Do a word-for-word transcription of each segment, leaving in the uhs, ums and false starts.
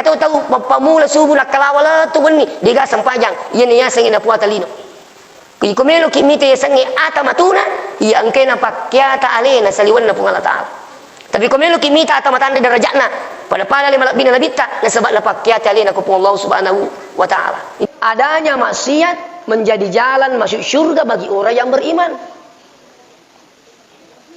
Tau-tau mappamula subuh nakkalawa lettu wenni, dega sempajang, iyana yasengnge napuata lino. Iko meloki mita yasengnge ata matuna, iya engkae napakkiata alena saliwenna Puang Allah Ta'ala. Tapi ko meloki mita ata matanre darajatna, pada-pada le malebbina nabitta, nasaba napakkiata alena ko Puang Allah Subhanahu wa Ta'ala. Adanya maksiat menjadi jalan masuk surga bagi orang yang beriman.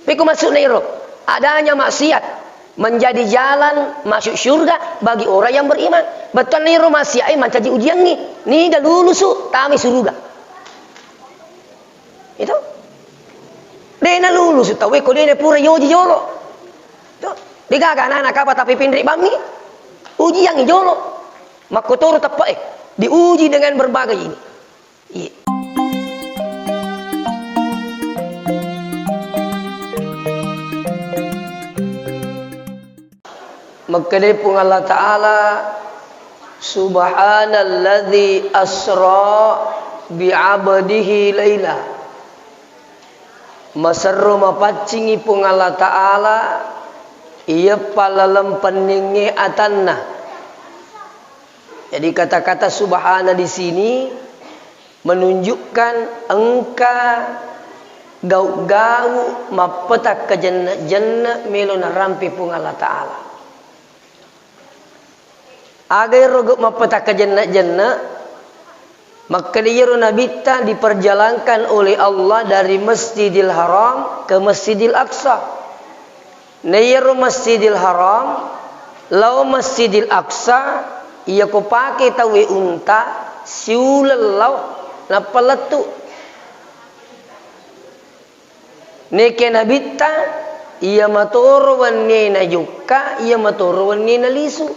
Pekko maksudna iro, adanya maksiat menjadi jalan masuk surga bagi orang yang beriman. Bettuanna iro maksiat e mancaji ujiangngi, niga lulusu tamai suruga. Itu. De nalulusu tauwe ko de napura yoji jolo. Itu. Degaga anana kapa tapi pinri bammi. Ujiangngi jolo. Makkotoro teppe'e. Diuji dengan berbagai ini. Iya. Makkeda Puang Allah Ta'ala, "Subhanalladzi asra bi'abdihi laila." Maserro mapaccingi Puang Allah Ta'ala, iya palaleng penningnge atanna. Jadi kata-kata subhana di sini menunjukkan engka gau-gau mappeta kajenne-jenne melo narampe Puang Allah Ta'ala. Aga ero gau mappeta kajenne-jenne? Makkeda iyaro Nabitta diperjalankan oleh Allah dari Masjidil Haram ke Masjidil Aqsa. Na iyaro Masjidil Haram lao Masjidil Aqsa, iyako pake tauwe unta, siuleng lao nappa lettu. Neke Nabitta, iya matoro wennie najokka, iya matoro wennie nalisu.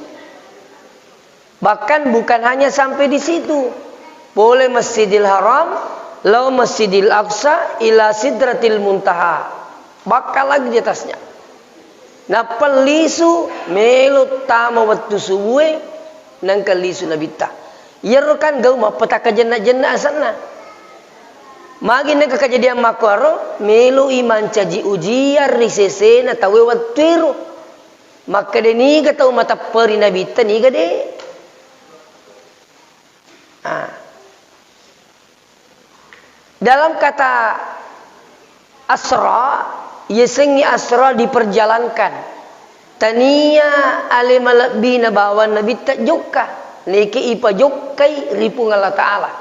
Bahkan bukan hanya sampai di situ. Pole Masjidil Haram, lao Masjidil Aqsa, ila Sidratil Muntaha. Bakka lagi di atasnya. Nappa lisu, melo tama wettu subue, nengka lisu Nabitta. Iyaro kan gau mappeta kajenna-jenna asenna. Magi nengka kejadian makkuaro, meloi mancaji ujian ri sesena tauwe wettuero. Makkeda niga tau mateppe ri Nabitta, niga de. Ah. Dalam kata asra, yasengnge asra diperjalankan. Tania ale malebbina bawang Nabitta jokka, neke ipajokkai ri Puang Allah Ta'ala.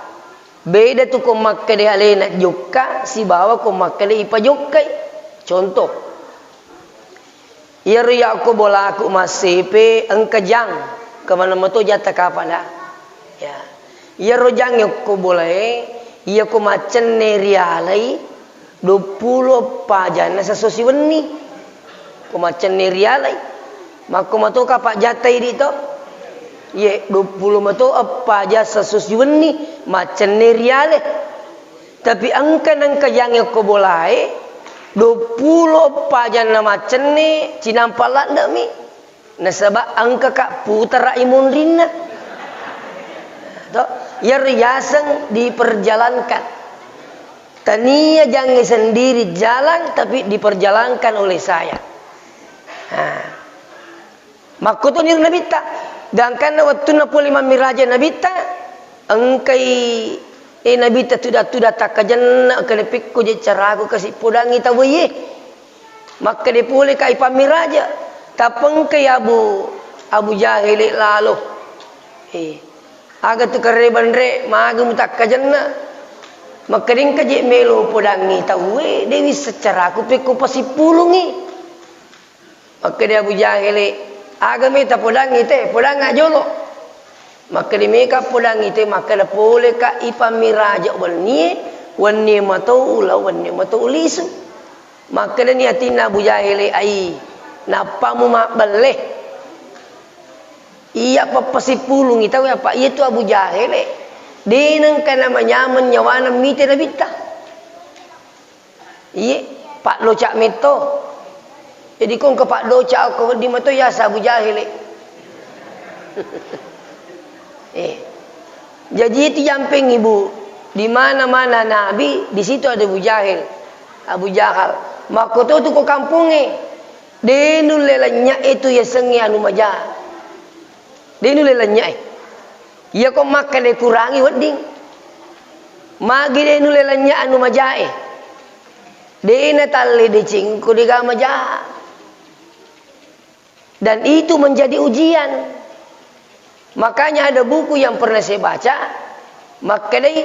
Beda tu ko makkeda alena jokka sibawa ko makkeda ipajokkai. Contoh, iyaro yakko bolaku massepe engka jang, kemana meto jatta kapang da. Ya. Iyaro jang yakko bolae, iyako maccenne rialai, duappulo eppa janna sesso siwenni. Ko maccenne rialai. Makko mato kapang jatta idi to. Ye, duappulo mato eppa jang sesso siwenni, maccenne riale. Tapi engka nengka jang yakko bolae, duappulo eppa janna maccenne, cinampa ladde'mi. Nasaba engkaka putara i munrinna. To, iyaro yaseng diperjalankan. Tania jangnge sendiri jalan, tapi diperjalankan oleh saya. Nah. Makkutoni ri Nabitta, gangkanna wettunna pole mammiraja Nabitta, engkai, eh, Nabitta tuda-tuda takkajenna, engka napikko je caraku kasi podangi tauwe ye. Makkeda pole ka ipammiraja, tappa engkai Abu, Abu Jahele lalo. Eh, aga tu karebanre, magi mutakkajenna. Makkeda engka je melo podangi tauwe, de wisseng caraku pekko pasippulungi. Makkeda Abu Jahele, "Aga meta podangi te, podangnga jolo." Makkeda meka podangi te, makkeda pole ka ipammiraja wennie, wennie mato ula, wennie mato lisu. Makkedani atinna Abu Jahele, "Ai, nappamu mabbelle. Iya pappasippulungi tau apa iya tu Abu Jahele. De nengka namanyameng nyawana mite Nabitta." Iye, paddoca metto. Jadi ko engka paddoca ko wedding mato yasa Abu Jahele. Eh. Jaji itu jampengi, Bu. Di mana-mana Nabi, di situ ada Abu Jahil. Abu Jahal. Makkoto tu ko kampongnge. De nulle lennye itu yasengnge anu maja. De' nulle lennye'e. Iyako makkeda kurangi wedding. Magi de' nulle lennye' anu majae. De' natalle deceng ko de' ga maja. Dan itu menjadi ujian. Makanya ada buku yang pernah saya baca, makkedai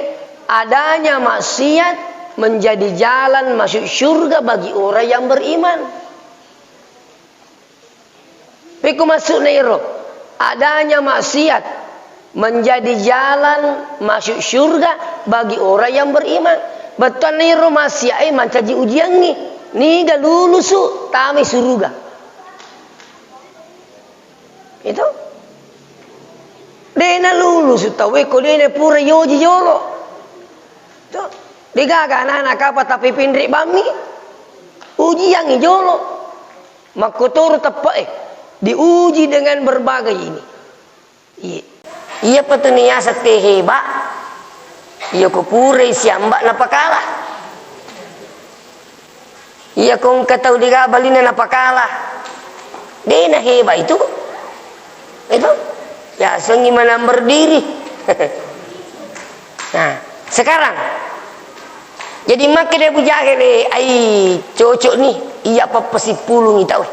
adanya maksiat menjadi jalan masuk surga bagi orang yang beriman. Pekko maksudna ero, adanya maksiat menjadi jalan masuk surga bagi orang yang beriman. Bettuanna ero maksiat e mancaji ujiangngi, niga lulusu tamai suruga. Itu. De' nalulusu tauwe ko de' napura yoji jolo. Tuh, de' gaga anak-anak kapang tapi pinri bammi. Ujiangngi jolo. Makkotoro teppe'e, diuji dengan berbagai ini. Iya. Iyapa tu niaseng te heba, iyako purai siamba napakala. Iyako engka tau de' ga balinna napakala, de' naheba itu. Itu yasengngi menang berdiri. Nah, sekarang jadi makkeda Abu Jahil, ai cocok nih, iya pappasipulungi tau.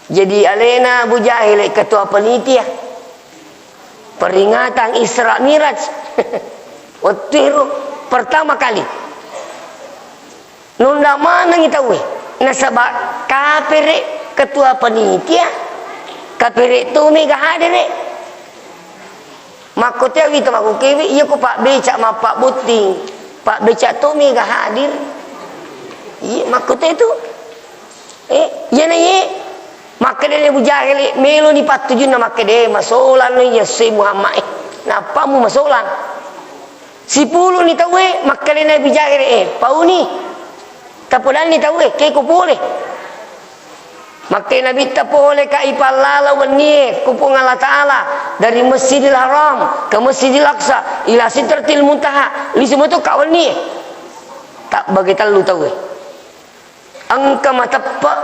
Jadi alena Abu Jahil ketua panitia peringatan Isra Miraj. Wettu ero pertama kali nunda manengi tauwe, nasaba kapere ketua panitia, kapere to mega hadere. Makkotea wita makkukewe, iya ko pabbeca mappabbotting, pabbeca to mega hadir. Iya, makkotea tu. Eh, iyana ye, makkedani Abu Jahil, meloni pattujunna makkeda, "Eh, masolang no iya se Muhammad, eh, nappamu masolang." Sipuluni tauwe, makkedani Abu Jahil, "Eh, pauni, tapodanni tauwe, keko pole." Makkeda Nabitta, "Pole ka ipallala wennie ku Puang Allah Ta'ala dari Masjidil Haram ke Masjidil Aqsa ila Sidratil Muntaha, lisu meto ka wennie." Tabbage tellu tauwe. Engka mateppe',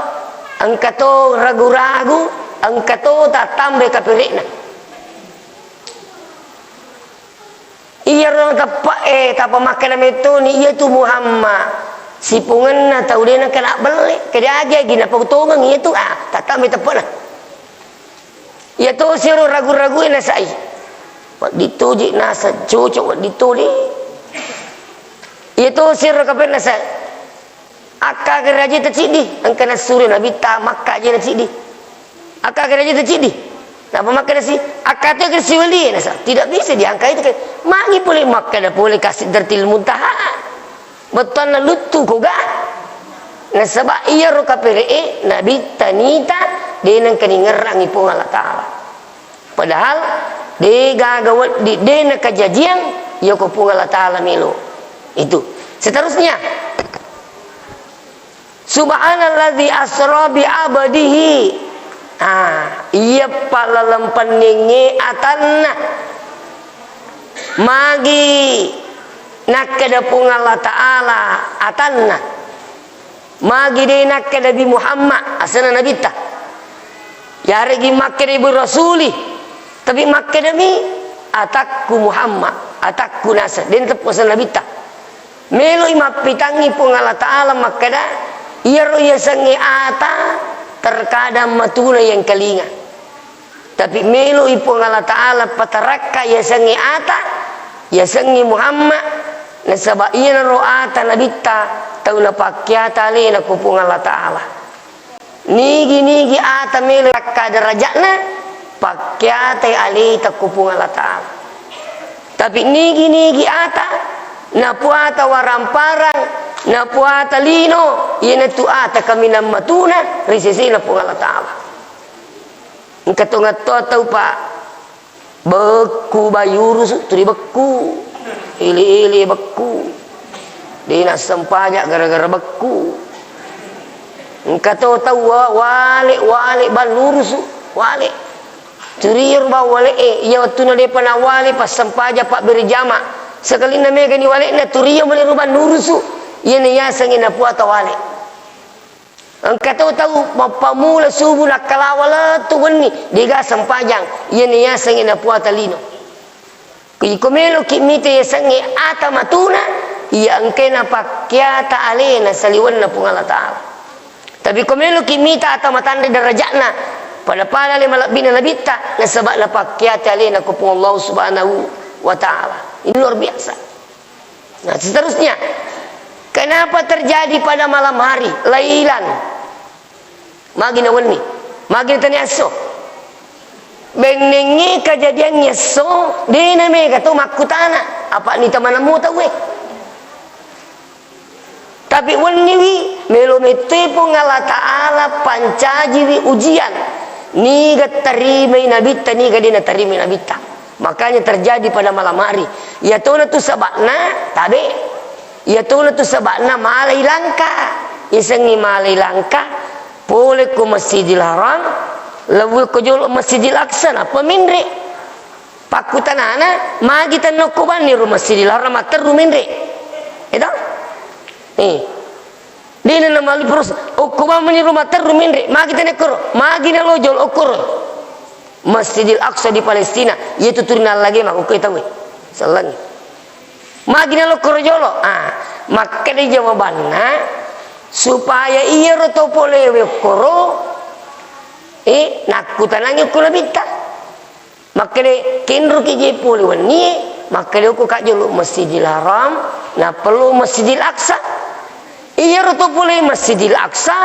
engka to ragu-ragu, engka to tattambai kapere'na. Iyaro teppe'e, tappa makkeda mettoni, iyatu Muhammad sipungenna tau de' nengka nabbelle, kede agi-agi napau tongeng iyatu, ah, tattambai teppe'na. Iyato siro ragu-ragu e nasai. Wedding toji naseng cocok, wedding toni. Iyato siro kapere nasai. Akka garaji taciddi, engka nassuro Nabitta makka je naciddi. Akka garaji taciddi. Napa makkeda si, akka to ke siwali, nasa, tidak bisa diangkat itu ke. Magi pole makkeda pole ka Sidratil Muntaha. Bettuanna luttu koga. Nasaba iyaro kapere'e Nabitta nita de' nengka ningerrangi Puang Allah Ta'ala. Padahal de' gaga wedding, de' nakajajiang, iyako Puang Allah Ta'ala melo. Itu. Seterusnya. Subhanalladzi asra bi abdihi. Ah, iya palalempennengnge atanna. Magi nakkeda Puang Allah Ta'ala atanna. Magi de' nakkeda Nabi Muhammad, asenna Nabitta. Yaregi makkeda Ibu Rasuli, tapi makkedami atakku Muhammad, atakku naseng, de' nateppu asenna Nabitta. Meloi mappitangngi Puang Allah Ta'ala makkeda, iyaro yasengnge ata terkadang matuna yengkalinga. Tapi meloi Puang Allah Ta'ala patarakka yasengnge ata, yasengnge Muhammad, nasaba iyanaro ata Nabitta tau napakkiata alena ku Puang Allah Ta'ala. Nigi-nigi ata melo rakka derajatna, pakkiatai aleta ku Puang Allah Ta'ala. Tapi nigi-nigi ata napuata waramparang, napuata lino, iyanatu ata kaminang matuna ri sesena Puang Allah Ta'ala. Engka tongattoa tau, Pak. Bekku bayu urusu, tuli bekku. Ele-ele bekku. De' nassempajang gara-gara bekku. Engka to tau wa-, wale, wale bannurusu, wale. Turiyo ro bawang wale'e, iya wettunna de'pa nawale passempajang pabbere jama. Sekalinna megani wale'na, turiyo male ro bannurusu. Iyana yasengnge napuata wale. Engka to tau mappamula subuh nakkalawa lettu wenni, dega sempajang, iyana yasengnge napuata lino. Iko meloki mita yasengnge ata matuna, iya engkae napakkiata alena saliwenna Puang Allah Ta'ala. Tapi ko meloki mita ata matanre darajatna, pada-pada le malebbina nabitta, nasaba napakkiata alena ko Puang Allah Subhanahu wa Ta'ala. Ini luar biasa. Nah, seterusnya, kenapa terjadi pada malam hari? Lailan. Magi na wenni, magi na tania esso. Bennengnge kajadiangnge esso, de na mega to makkutana, apa nita manammu tauwe. Tapi wenniwi, melo mettui Puang Allah Ta'ala pancajiwi ujian. Niga tarimai nabitta, niga de na tarimai nabitta. Makanya terjadi pada malam hari. Iyatona tu sabakna, tabe. Iyatona tu sabakna malai langka. Isengngi malai langka, pole ko Masjidil Haram, lewwe ko jolo Masjidil Aqsa, nappa menre. Pakkutanana, magi tenna okko banni ro Masjidil Haram, matteru menre. Eto? Eh. Dena namali pros, okko bamani ro matteru menre, magi tenna koro, magi nalo jolo okkoro. Masjidil Aqsa di Palestina, iyatu turi nallage makkukkoe tauwe. Sellengi. Magi nalo koro jolo? Ah, makkeda jawabanna, supaya iyaro to polewe okkoro, eh, nakkutanangi okko nabitta. Makkeda, kenroki je pole wennie, makkeda okko ka jolo Masjidil Haram, nappa lo Masjidil Aqsa. Iyaro to pole Masjidil Aqsa,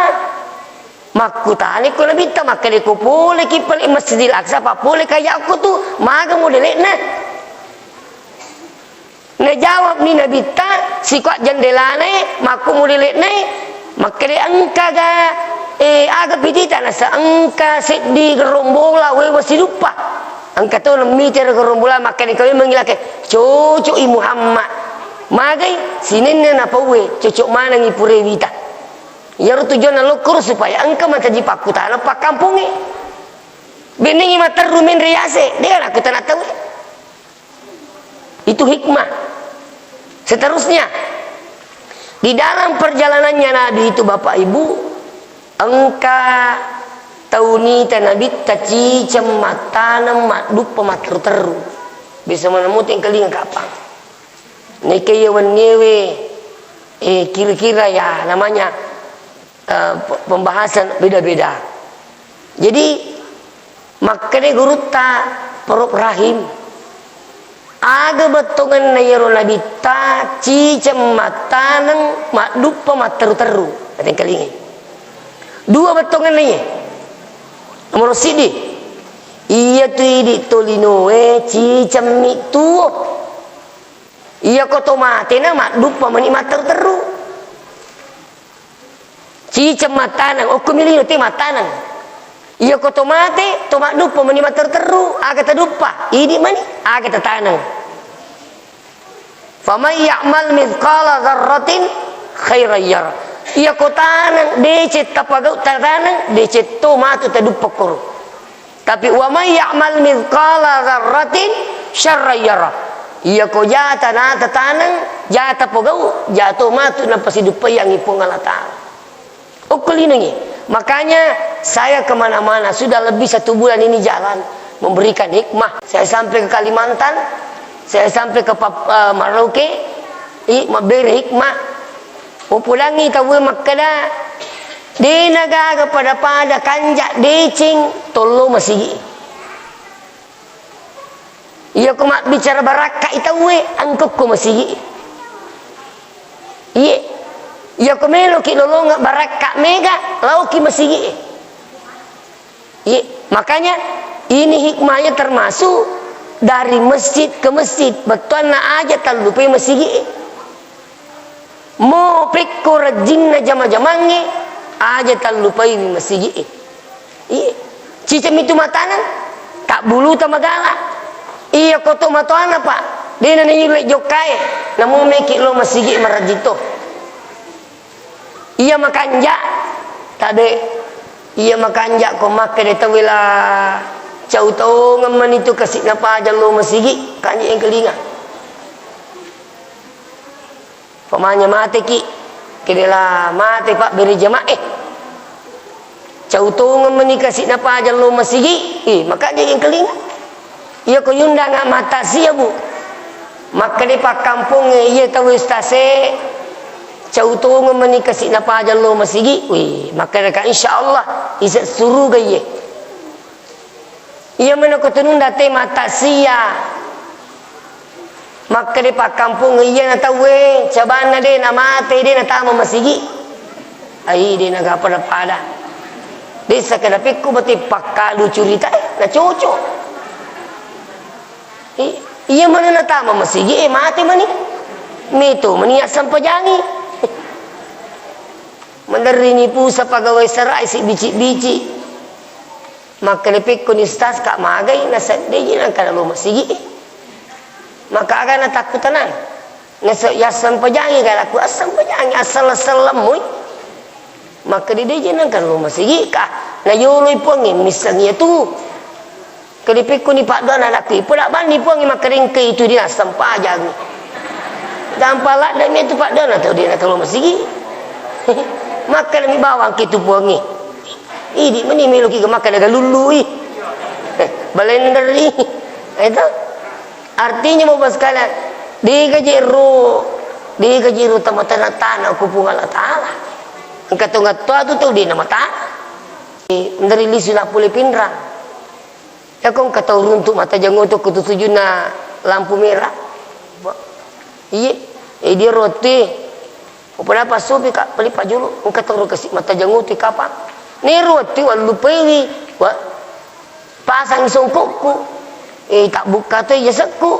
makkutani ko nabitta, makkeda ko poleki pale Masjidil Aqsa, pa pole kaya okko tu, maga modele'na? Najawabni nabitta, sikuat jendelanae, makko modele'nae, makkeda engkaga, eh, aga pitita, nasa engka seddi gerombola wewa siduppa. Engka to nemmite ro gerombola, makkeda engka memang ilake, cocok i Muhammad. Magai, sinenna napauwe, cocok manengi pura wita. Iyaro tujuanna lokkoro supaya engka mataji pakkutana pakkampongnge. Bennengngi matteru menre yase, de nakkutana tauwe. Itu hikmah. Seterusnya, di dalam perjalanannya Nabi itu, Bapak Ibu, engka tau nita nabitta ciceng mattaneng madduppa matteru-teru. Bisa menemuti engkalinga kapang. Neke iya wenniewe, eh, kira-kira ya namanya, eh, pe-, pembahasan beda-beda. Jadi, makkeda gurutta Prof Rahim, aga bettongenna iyaro nabitta ciceng mattaneng madduppa matteru-teru? Atengkalingai. Dua bettongenna iye. Nomoro siddi, iyatu idi tolinoe cicemmi tuo. Iyako to matena madduppa mani matteru-teru. Ciceng mattaneng, okkomi lino te mattaneng. Iyako to mate, to madduppa mani matteru-teru, aga taduppa, idi mani, aga tataneng. Faman ya'mal mithqala dzarratin khairan yarah. Iyako taneng, deceng tapagau tataneng, deceng to matu taduppa koro. Tapi, "Wa may ya'mal mithqala dzarratin syarran yarah." Iyako jata nata taneng, jata pogau, jato matu napasiduppaiyangngi Puang Allah Ta'ala. Okko linengngi. Makanya saya kemana-mana, sudah lebih satu bulan ini jalan, memberikan hikmah. Saya sampai ke Kalimantan, saya sampai ke Pap-, eh, Merauke, i, mabbere hikmah. Upodangngi tauwe makkeda, de nagaga pada-pada kanja deceng tollo masigi. Iyako mabbicara barakka i tauwe, engkokko masigi. Iye. Iyako meloki lolonga barakka mega, laoki masigi. Iya, makanya ini hikmahnya termasuk dari masjid ke masjid. Bettuanna aja tallupai masigi. Mo pekko rajinna jama-jamangnge, aja tallupai masigi. Iya, cicemmi tu mataneng, tak buluta magala. Iya, koto matoana, Pak. Dena naile jokkae, namo meki lo masigi marajito. Iya makanja, tabe. Iya makanja ko makkeda tauwe la cau tongeng mani tu kasi napaja lo masigi, kanji engkalinga. Pamanya mateki, kede la mate pabbere jamae. Tau tongeng meni kasi' napajang lo masigi, ih, maka jaji engkalinga. Iya ko yundanga mata sia, Bu. Makkeda pakkampongnge, iya tau ustase, cau tongeng meni kasi' napajang lo masigi, wih, makkeda ka, "Insya Allah, ise suruga iye." Iya mena ko tununda te mata sia. Makkeda pakkampong, iyana tauwe, cabanna de namate, de natama masigi. Ai, de nagapada-pada. De sakeda pikku bate pakkalu curita, eh, na cocok. I-, iya mana natama masigi, eh, mate mani. Meto mani assampajangi. Menderrini pusa pagawai serai si bici-bici. Makkeda pekkoni, "Ustaz, ka magai?" Naseddei je nangkana lo masigi. Maka aga natakkutanang? Nase-, yassampajangi ka, aku assampajangi, assala-salemmui. Makkeda de je nangkana lo masigi ka. Nayoloi Puangnge misseng iya tu. Kede pekkoni paddoana anakku, ipoda banni Puangnge makkeda engka itu dia assampajangi. Gampang ladde mi tu paddoana tau de nangkana lo masigi. Makkeda mi bawang ke tu Puangnge. Idi meni meloki makkeda galullui. Balenderi. Itu. Artinya, mau sekalian, dega jero, dega jero tamatana-tana ku Puang Allah Taala. Engka tongattoa tu tau de namatana. Eh, nderi lisu na pole Pinrang. Yako engka tau runtu mata jango tu kutu tujuna lampu merah. Iye, eh, dia roti. Upana passupi ka, peli pajulu, engka toro kasi mata janguti kapang. Nero wettu wallupaiwi, wa-, pasang songkokku. Eh, tabbukka to yasekku.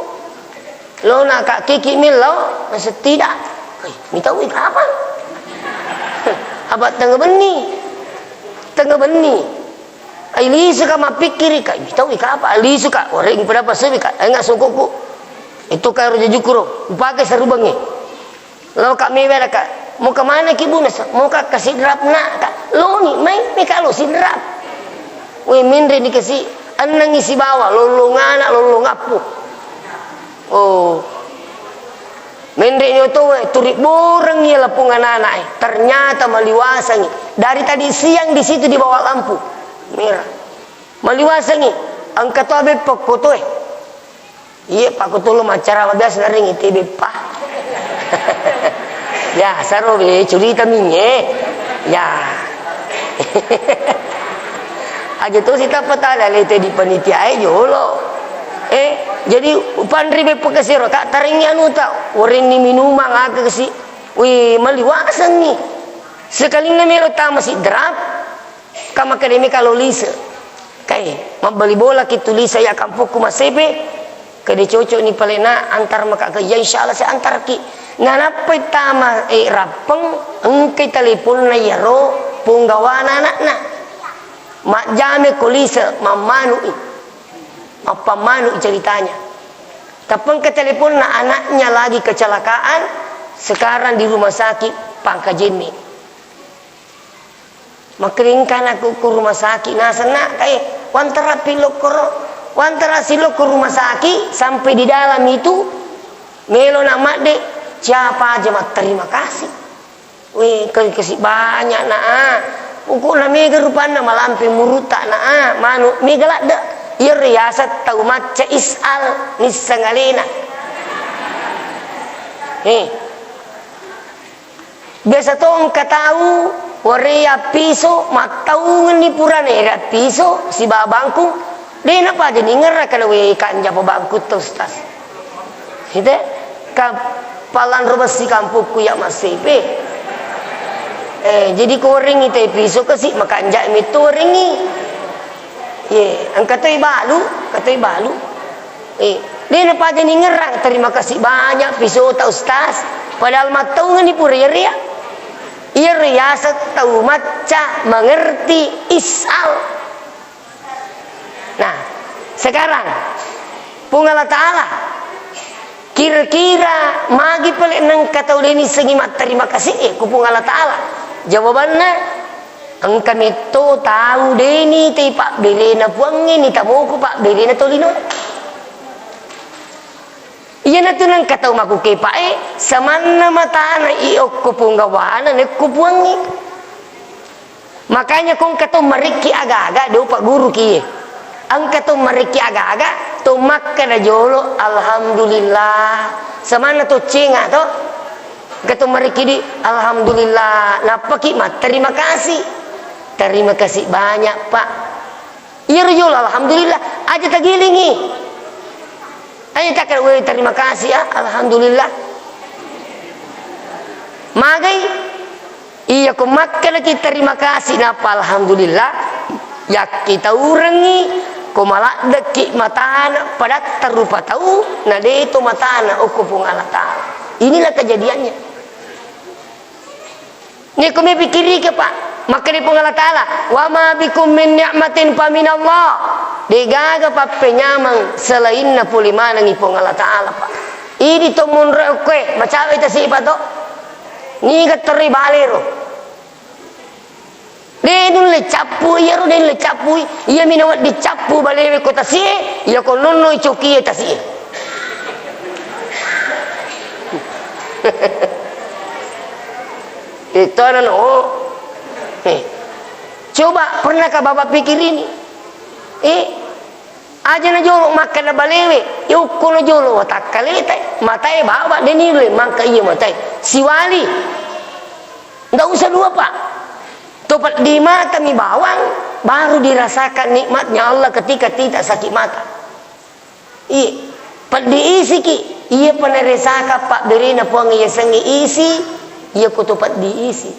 Lona ka kiki millau, nasetida. Eh, mitau kapang. Apa tengnga benni? Tengnga benni. Ai lisu ka mappikkiri ka, mitau kapang. Lisu ka, oreng pada passupi ka, enga songkokku. Itu ka ro jajukuro, upake sarubangnge. Lao ka mewera ka, "Moka manaki, Bu?" Nasa, "Moka kasi drap na ka." Loni, mai, meka lo sidrap. Weh, menre ni kasi, ennengi sibawa, lollong ana, lollong appu. Oh. Menre ni oto, weh, turi boreng iya lapung anak-anak, eh. Ternyata maliwasangi. Dari tadi siang di situ di bawah lampu merah. Maliwasangi. Engka to abe pokkoto, eh. Iye, Pak, ko tolo maccarama biasa naring ite beppa. Ya, saro be curita minye. Ya. Aja to sita patala lete di panitia e jolo. Eh, jadi upanri beppa kesiro, tak taringi anu tak, warenni minumang ake kesi. Wih, maliwasengi. Sekalinna melo tama sidrap. Ka makkeda meka lo lise. Kae, mabbali bola ki tu lise ya kampokku Massepe. Kede cocok ni palena antar maka ke, ya insya Allah saya antar ki. Nanappai tama, eh, Rappeng, engkai teleponna yaro ponggawana anakna. Majjame ko lise, mammanui. Mappammanui ceritanya. Tappengka teleponna anaknya lagi kecelakaan, sekarang di rumah sakit Pangkajene. Makkeda engka anakku ko rumah sakit, naseng nak, kae, wantara pi lokko ro, wantara si lokko rumah sakit, sampai di dalam itu, melo na madde, siapa aja matterima kasih. Weh, ke-, kasi banyak nak, ah. Pokokna mega rupanna malampe murutta nak, ah. Manu, mega ladde. Iya riaseng tau macca isal, nisseng alena. Eh. Biasa to engka tau, wareya piso, mattaungenni purana era piso, sibawa bangku, de napaja ningerra kana we kanja pa bangku to, Ustaz. Ite, ka palanro bessi kampokku ya Massepe. Eh, jadi ko warengngi te piso kasi makanja mi to warengngi. Ye, engka toi balu, engka toi balu. Eh, de napaja ningerrang, terima kasih banyak pisota Ustaz. Padahal mattaungeng ni pura iya ria. Iya riaseng tau macca mengerti isal. Nah, sekarang Puang Allah Ta'ala kira-kira magi pale nengka tau de nissengi matterima kasih e ku Puang Allah Ta'ala? Jawabanna, engka metto tau deni tei pabberena Puangnge, ni tamoko pabberena tolino. Iyanatu nengka tau makkukepa'e, samanna matana i okko punggawana nekko Puangnge. Makanya ko engka to marikki aga-aga, de upa guru kie. Engka to marikki aga-aga, to makkeda jolo, "Alhamdulillah." Samanna to cenga to. Engka to marikki di, "Alhamdulillah." Nappaki matterima kasih. "Terima kasih banyak, Pak." Iyaro jolo, "Alhamdulillah." Aja tagilingi. Aja takkeda, "Weh, terima kasih, ah. Alhamdulillah." Magai? Iya, ko makkedaki terima kasih nappa alhamdulillah, yakkitaurengngi ko maladdekki matana padatta rupa tau, na de to matana okko Puang Allah Ta'ala. Inilah kejadiannya. Neko mepikirike, Pak, makkeda Puang Allah Ta'ala, "Wa ma bikum min ni'matin fa minallah." Degaga pappenyameng selainna pole manengngi Puang Allah Ta'ala, Pak. Idi to monro okkoe, macawai tasi, Pak, to. Niga terri balero. De nulle cappu, iyaro de nulle cappui. Iyami nawedding cappu balewe ko tasie, iya ko nonnoi cokie tasie. Itu anak, oh. Eh. Coba, pernahkah Bapak pikir ini? Eh, aja na jolo makkeda balewe, yukko na jolo watakkaleta, matae baba, de niulle mangka iya matae. Siwali. Ndak usah dua, Pak. To peddi mata mi bawang, baru dirasakan nikmatnya Allah ketika tidak sakit mata. Iya, peddi isiki, iya peneresaka pabberena Puang yasengnge isi, iya ko to peddi isi.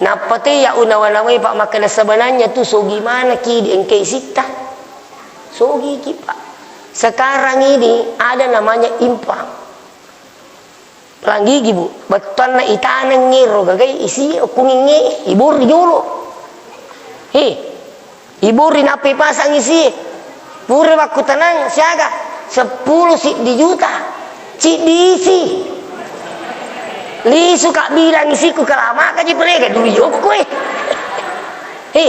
Nappa te ya unawa-nawai, Pak, makkeda sebenarnya tu sogi manaki di engke isitta. Sogi ki, Pak. Sekarang ini ada namanya infak. Pelanggigi, Bu, bettuanna itanengngi ro gagai isi okkungingnge, ibori jolo. He, ibori nappa ipasang isi. Pura wakkutanang siaga? Seppulo siddi juta. Ciddi isi. Lisu ka bilang isiku, kelamaka ji pelega dui jokko, eh. He,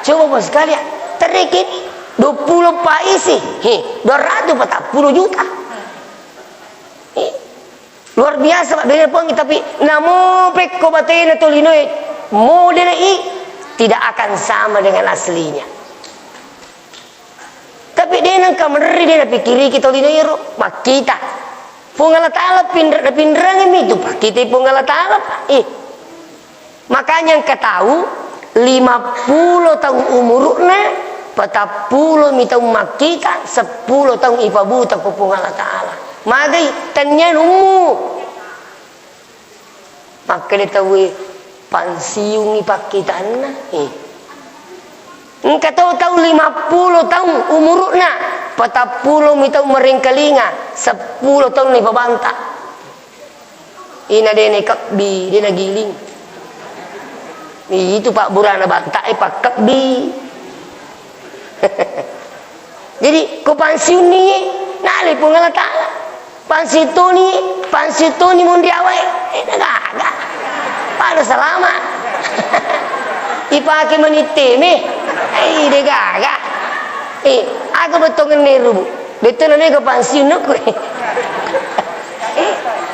coba, Bos, sekalian. Terrekeni dua puluh pa isi. He, dua ratus patappulo juta. He. Luar biasa, Pak, bene Puang, tapi namo pekko batena tolinoe modele i, tidak akan sama dengan aslinya. Tapi de nengka merri, de napikiriki tolinoe ro, makkita. Puang Allah Ta'ala pinre-, napinrengi mi tu, Pak, kita Puang Allah Ta'ala, Pak. Ih. Makanya engka tau lima pulo taung umuru'na, patappulo mi taung makkita, seppulo taung ipabuta ko Puang Allah Ta'ala. Magai, tennia nummu. Makkeda tauwe, "Pansiungi pakkitanna." Eh. Engka tau, tau lima pulo taung umuru'na, patappulo mi taung marengkalinga, seppulo taung ipabanta. Ina de naikebbi, de nagiling. Itu pabburana banta'e pakkebbi. Jadi, ko pansiunni, nalai Puang Allah Ta'ala. Pansiuttoni, pansiuttoni monri awae. Eh, de gaga. Pada salama. Ipake manitteme. Eh, de gaga. Eh, aga bettongenna eru, Bu? Bettuanna mega pansiunna koe.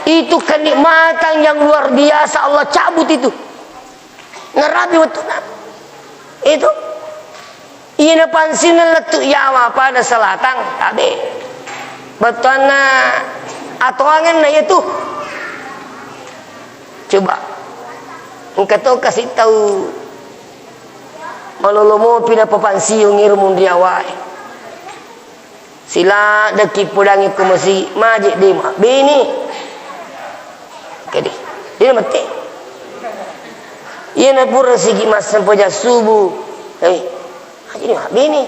Itu kenikmatan yang luar biasa Allah cabut itu. Narapi wettunna. Itu. Iyana pansiunna lettu yawa pada selatang, tabe. Bettuanna atoangenna itu. Coba. Engka to kasi tau malolo mopi napapansiung ero munri awae. Siladdeki podangi ko masi, maje de mabbene. Kede. De mate. Iyana pura sigi massempajang subuh. Eh, maje de mabbene.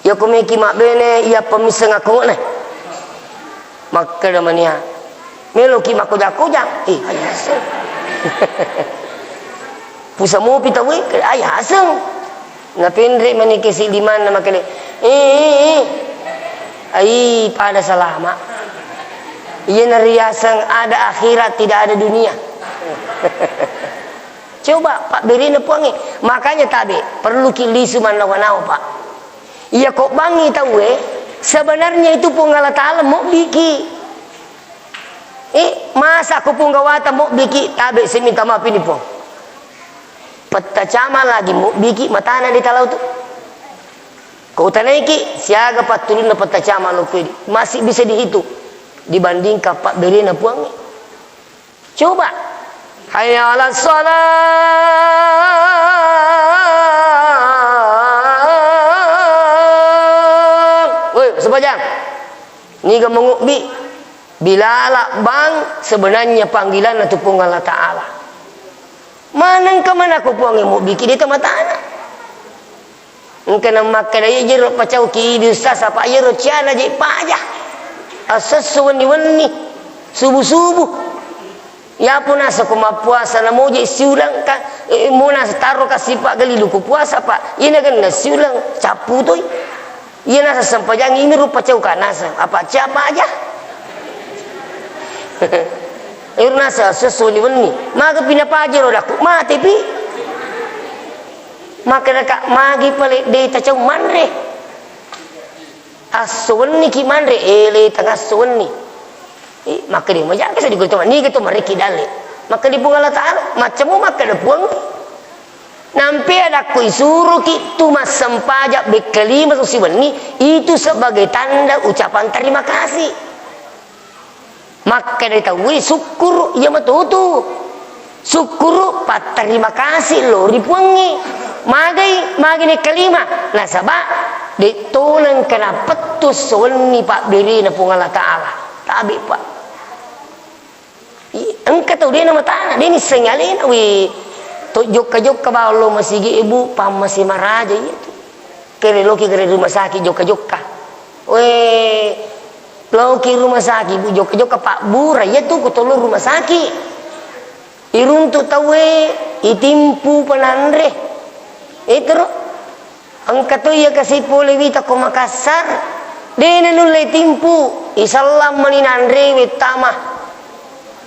Iya ko meki mabbene, iya pemisseng akkongo'na. Makkeda mania, "Meloki makkoja-koja?" Eh, aja aseng. Pusa mopi tauwe, aja aseng. Napenre mani kesi limanna makkeda, "Eh, eh, eh. Ai, pada salama." Iyana riaseng ada akhirat, tidak ada dunia. Coba, pabberina Puangnge. Makanya tabe, perluki lisu mannawa-nawa, Pak. Iya ko bangngi tauwe, sebenarnya itu Puang Allah Ta'ala mobbiki. Eh, masa ko punggawata mobbiki, tabe, saya minta maaf ini, Puang. Petta cama lagi mubbiki matana de talau tu. Ko utanaiki, siaga pattulunna petta cama lokko idi, masih bisa dihitung dibandingkan pabberena Puangnge. Coba. Hayya 'alas shalah. Woi, sempajang. Niga mengubbi? Bilala bang, sebenarnya panggilanna tu Puang Allah Ta'ala. Manengka manako Puangnge mubbiki de tamatana. Engka namakkeda, "Iya jero pacauki idi Ustaz, apa iyaro ciana je paja. Assesso wenni-wenni, subuh-subuh. Yapo nasako mappuasa, namo je siulang ka, eh, mo nasa taro ka sipa galilu ko puasa, Pak. Ina genna siulang, cappu toi. Iya nasa sempajang ini rupa cauka nasa. Apa cia paja?" Ero nasa assesso wenni-wenni. Maga pina paja ro dakku, mate pi. Makkedaka, "Magi pale de tacau manre? Asso wenniki manre, ele tangasso wenni." Eh, makkeda, "Majaga sa dikoi to, niga to mareki dalle." Makkeda Puang Allah Ta'ala, "Maccamu makkeda Puang." Nampe adakku isuroki tu massempajang bekkalima susi wenni, itu sebagai tanda ucapan terima kasih. Makkeda tauwe, "Sukkuru, iya matotu. Sukkuru, patterima kasih lo ri Puangnge." Magai, magai nekkalima. Nasaba de tona engka napettu esso wenni pabberena Puang Allah Ta'ala. Tabe, Pak. I-, engka tau de namatana, de nissengi alena, we, to jokka-jokka bawang lo masigi, Ibu, pammase maraja iya tu. Kere loki kere rumah sakit jokka-jokka. We, Laoki rumah sakit, Bu, jokka-jokka pabbura, iya tu ko tollo rumah sakit. Iruntu tauwe, itimpu penanre. Etero. Engka to iya kasi pole wita ko Makassar. De nanulle timpu, isallang mani nanre wettama.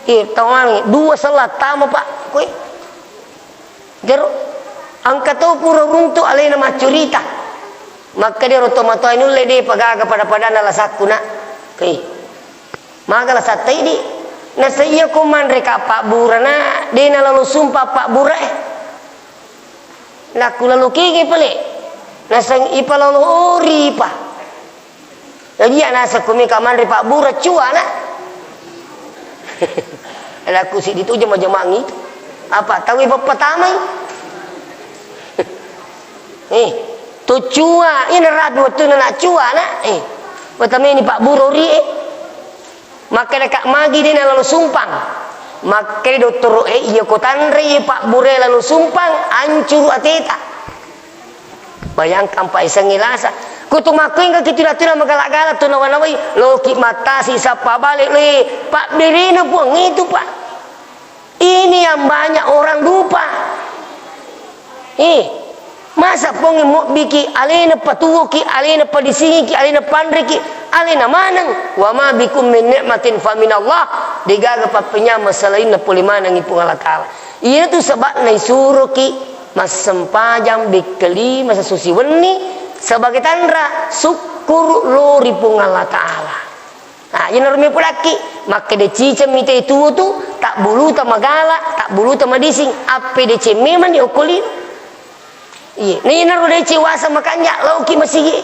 Iya, tawang, dua sellang tama, Pak. Koe. Jero, engka to pura runtu alena maccurita. Makkeda ro tomatoa, nulle de pagaga pada-padanna lasakku, Nak. Hei. Maga lasatta idi. Nasa iya ko manre ka pabburana, de nalalo sumpa pabbura e. Nakku lalo kege pale. Naseng ipalalo ori pa. Jadi, iya naseng ko meka manre pabbura, cuana. Anakku siddi tu jama-jamangi. Apa, tauwe beppa tamai? Eh, tu cua, ina rapi wettunna na cuana. Eh, patameni pabbura ori, eh. Makkeda ka magi de nalalo sumpang. Makkeda dottoro e, iya ko tanre pabbura lalo sumpang, ancuru ateta. Bayangkan, Pak, isengnge lasa. Ko tu makkuingka ki tuna-tuna magala-gala tu nawa-nawai, loki mattasi sappa bale, le, pabberena Puang itu, Pak. Ini yang banyak orang lupa. Eh, masa Puang mobbiki, alena patuwoki, alena padisingiki, alena panreki, alena maneng. Wa ma bikum min ni'matin fa minallah. Degaga pappenyameng selainna pole manengngi Puang Allah Ta'ala. Iyanatu saba'na isuroki massempajang bekkalima sasusi wenni sebagai tanra sukkuru lo ri Puang Allah Ta'ala. Nah, iyanaro mepodakki, makkeda ciceng mite tuo tu, tabbuluta magala, tabbuluta madising, appedeceng memang ni okko lino. Iye, na iyanaro deceng wasa makanja, laoki masigi.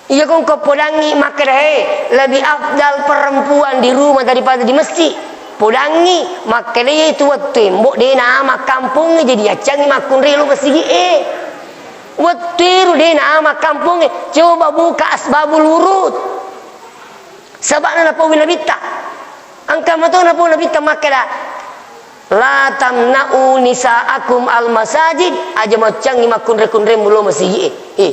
Iya kongko podangngi makkeda, "He, lebih afdal perempuan di rumah daripada di masjid." Podangngi makkeda, "Iya itu wettu embo de na ama kampongnge jadi yaccangi makkunrai lo masigi e." Wettu eru de na ama kampongnge, coba buka Asbabul Wurud. Saba'na napauwi Nabitta. Engka mato napau Nabitta makkeda, "La tamna'u nisa'akum al masajid," aja maccangi makkunre-kunremu lo masigi e. Eh,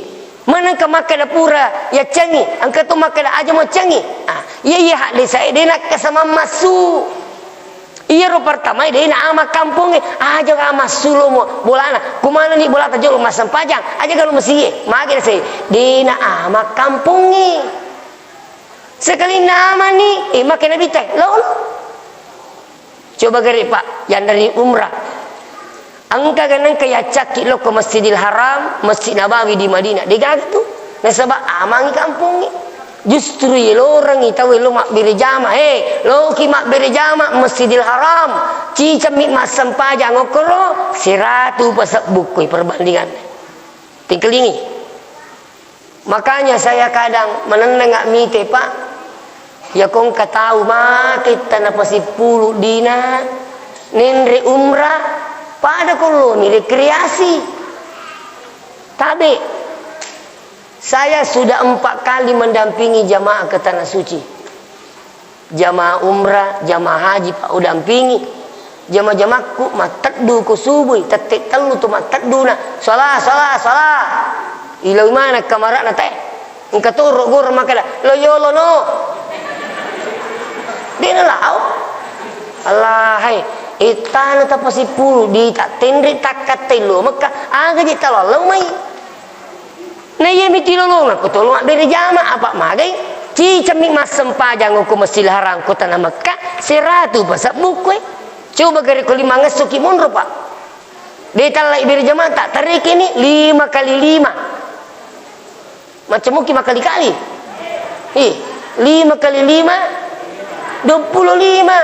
manengka makkeda pura yaccangi, engka to makkeda aja maccangi. Ah, iya, iya haddesa e de nakkasamang massu. Iyaro pertama e de na ama kampongnge, aja massu lo mo bolana. Kumana ni bolata jolo massempajang, aja galo masigi e. Magi de sai, de na ama kampongnge. Sekalinna amani, eh, makkeda Nabitta, "Lao, lao." Coba gare, Pak, yang dari umrah. Engka ganengka yaccakki lokko Masjidil Haram, Masjid Nabawi di Madinah. Degaga tu. Nasaba amangi kampongnge. Justru ilorengngi tau lo mabbere jama, he, loki mabbere jama Masjidil Haram, cicammi massempajang okkoro, seratu pasebbu koi perbandinganna. Tingkalingi. Makanya saya kadang manenneng mite, Pak. Ya kongka tau make tana pasippulu dina nenre umrah, pada koloni rekreasi. Tabe. Saya sudah empat kali mendampingi jamaah ke Tanah Suci. Jamaah umrah, jamaah haji, Pak, udampingi. Jama-jamakku matteddu ko subui, tette tellu tu mattedduna. Sala, sala, sala. Ilau mana kamarana te? Engka toro goro makkeda, "Lo yolo no." Dena lao. Allah hai. Ittana tapasipulu di tak tenri takkatte lo Mekka. Aga je talallau mai. Na iya mi tilolongeng ko tolo mabbere jama, apa magai? Cicammi massempajang ko Masjidil Haram ko tana Mekka, seratu pasebbu koe. Coba gare ko limangesso ki monro, Pak. De tallai bere jama tak tareke ni lima kali lima. Macam muki makali-kali. Ih, lima kali lima, dua puluh lima.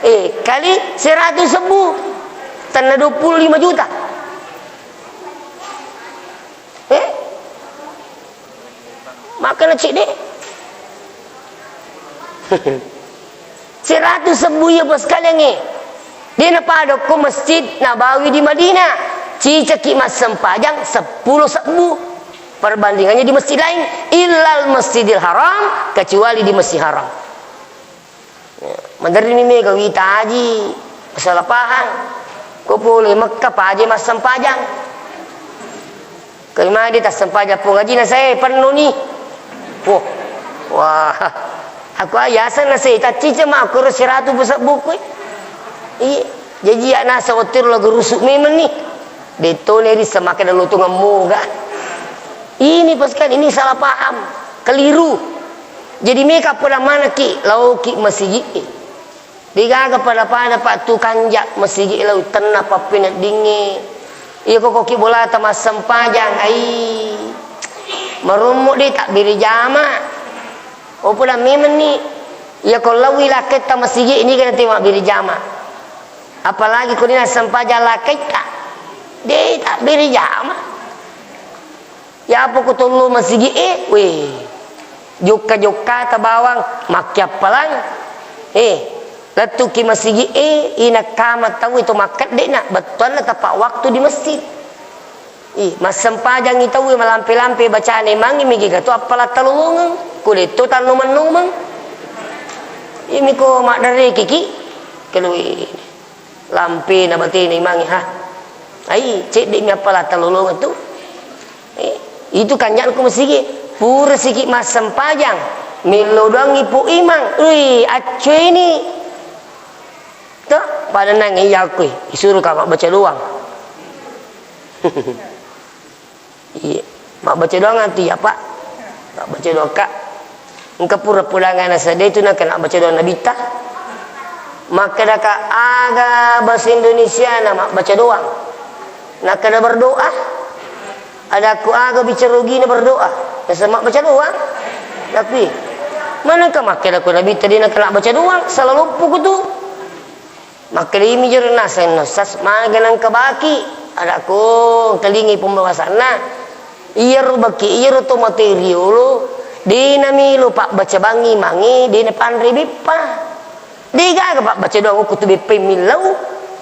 Eh, kali seratu sebbu. Tanna dua puluh lima juta. Eh? Makkana cedde. Seratu sebbu iya, Bos, sekalian, eh. Dena pada ko Masjid Nabawi di Madinah. Cicaki massempajang seppulo sebbu. Perbandingannya di masjid lain. Illal Masjidil Haram, kecuali di Masjid Haram. Ya, maderri mi mega wita aji, salah paham. Ko pole Mekka paje massempajang. Ko imade tassempajang pong ajina saya penno ni. Wah. Wah. Aku ayasa na saya taccica ma aku seratu besar buku. Iya. Jaji ya nasa otir lagu rusuk memang ni. Detone ri semaka dalu tu ngemmu ga. Ini pasukan, ini salah paham. Keliru. Jadi meka pada mana ki, lao ki masigi. Degaga pada-pada, Pak, tu kanja masigi lao tenna pappeneddingnge. Iya ko koki bolata massempajang, ai. Marummu de tabbere jama. Oh, pula memang ni. Iya ko lawi laketta masigi ini kena tema bere jama. Apalagi ko dina sempajang laketta. De tabbere jama. Yapo ko tollo masigi e, weh. Jokka-jokkata bawang, makkiappalang. Eh, lettuki masigi e, inakkama tau itu makkedde na, bettuanna tepat waktu di masjid. Ih, massempajangi tau malampe-lampe bacane mangi migi gatu appala talolongeng, ko detto tannomeng-nomeng. Imi ko maddareke ki, kelui. Lampe na batena imangnge, ha. Ai, cedde mi appala talolongeng tu. Eh, itu kanja'na ko masigi. Pura siki massempajang. Mello doangngi pu imang. Ui, accoeni. To, pada nang iya kui. Isuru ka mabbaca doang. Iya, mabbaca doang antu iya, Pak. Mabbaca doang, Kak. Engka pura pulangana sedde tu nakkeda mabbaca doang Nabitta. Makkedaka aga bahasa Indonesiana mabbaca doang. Nakkeda berdoa. Adakku aga bicara ogina berdoa. Biasa mabbaca doang. Tapi manengka makkeda ko Nabitta de nakkeda baca doang, salah loppo ko tu. Makkedai mi jero naseng no sas maga nangka baki, adakko engkalingai pembahasanna. Iyaro baki, iyaro to mate riolo, de namelo pabbaca bangi mange, de napanre beppa. De gaga pabbaca doang okko tu beppa millau,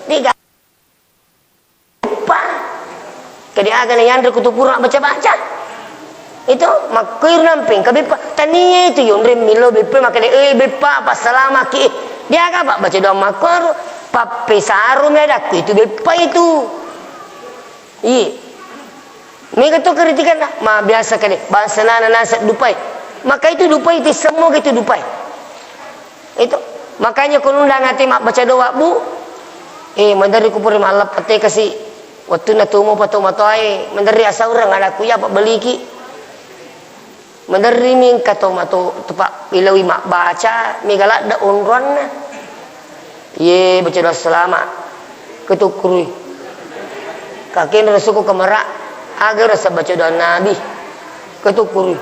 de gaga. Beppa. Kede aga na yanre kutu pura baca-baca. Itu makkuiru nampeng ka beppa. Tania itu yonre milo beppa makede, "Eh, beppa, passalamaki." Dia aga pak baca doang makkuiru. Pappesaro mi adakku itu beppa itu. Iya. Mega to kritikan, ma biasa kede. Bangsa nana nasab dupai. Maka itu dupai itu semua itu dupai. Itu. Makanya ko nundang ate mabbaca doa, Bu. Eh, maderri ku pura malleppa te kasi. Wettunna tumu pa tomatoae, maderri asaureng anakku iya pabbeliki. Maderri mi engka tomato, tepa ilawi mabbaca, mega ladde onroanna. Iye, baca doa selama. Ketukkurui. Kakek rasuku kemera, aga rasa baca doa Nabi. Ketukkurui.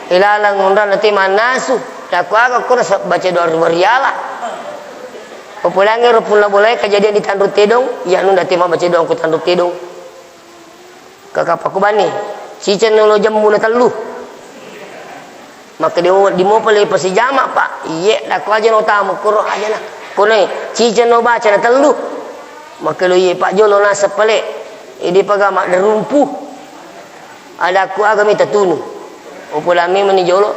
Ilalang onrang nate mannasu, yakko aga ko naseng baca doa rubariala. Popolangngi ro punna bolae kajadian di Tanru Tedong, iya nunda te mabbaca doa ko Tanru Tedong. Kakapakku banni, ciceng nolo jemmu na tellu. Maka di, di mopa le pasijama, Pak. Iye, dako aja no tamu, kuro aja na. Kone, ciceng no baca na tellu. Maka lo iye, Pak, jolo naseng pale. Ede paga madderumpu. Adakku aga mi tatunu. Upolami meni jolo.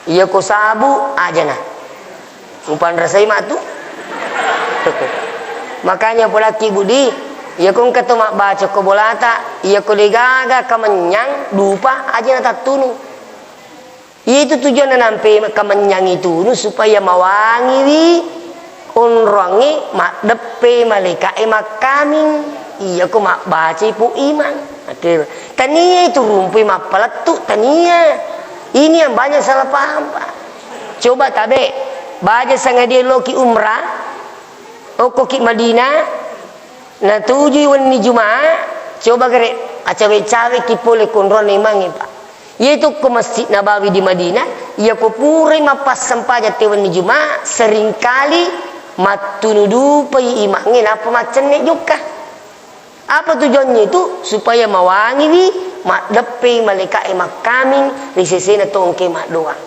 Iya ko sabu, aja na. Mupanrasai matu. Makanya polaki budi, iya ko engka to mabbaca ko bolata, iya ko degaga kamennyang dupa aja na tattunu. Iya itu tujuanna nampe kamennyang itu nu supaya mawangiwi onroangnge maddeppe malaika'e makkaming. Iya ko mabbacai po imang. Oke. Tania itu rumpui mappalettu, tania. Ini yang banyak salah paham, Pak. Coba tabe, baja sangadia loki umrah, okkoki Madinah, natujui wenni Juma'a, coba gere acawe-caweki pole konronna imangnge, Pak. Iyatu ko Masjid Nabawi di Madinah, iya ko purai mappassempajang te wenni Juma'a, seringkali mattunu dupai imangnge nappa maccenne jokka. Apa tujuannya itu? Supaya mawangiwi maddeppe malaika'e makkaming ri sesena tongke maddoang.